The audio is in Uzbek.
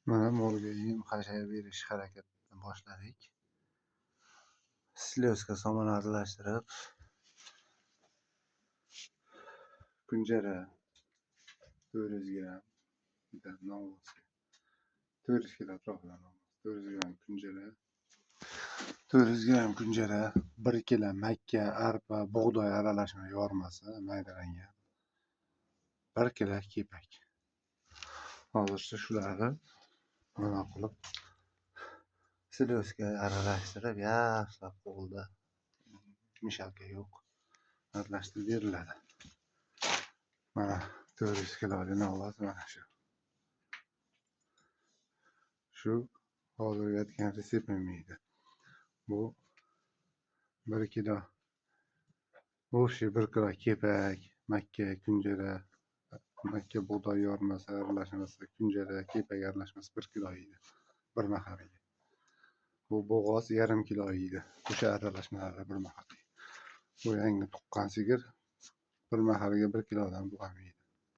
Mana molga yem xashak berish harakatini boshladik. Силёска somon aralashtirib, kunjara 400 gramm novvosga, 400 kilo atrofida 400 gramm kunjara, 400 gramm kunjara, 1 kilo makka, arpa, bug'doy aralashma yormasi maydalangan, 1 kilo kepak. Hozircha shularni nima qilib силёска aralashtirib, yaxshilab qo'lda, мешалка yo'q, aralashtirib beriladi. Mana 400 kiloli novvos mana shu. Shu hozirgi aytgan retseptim edi. Bu 1 kilo, общий 1 kilo kepak, makka, kunjara, makka bug'doy yormasi aralashmasi, kunjara, kepak aralashmasi 1 kilo yeydi bir mahaliga. Bu bo'g'oz yarim kilo yeydi o'sha aralashmalarni bir mahaliga. Bu yangi tuqqan sigir bir mahaliga 1 kilodan bu ham yeydi.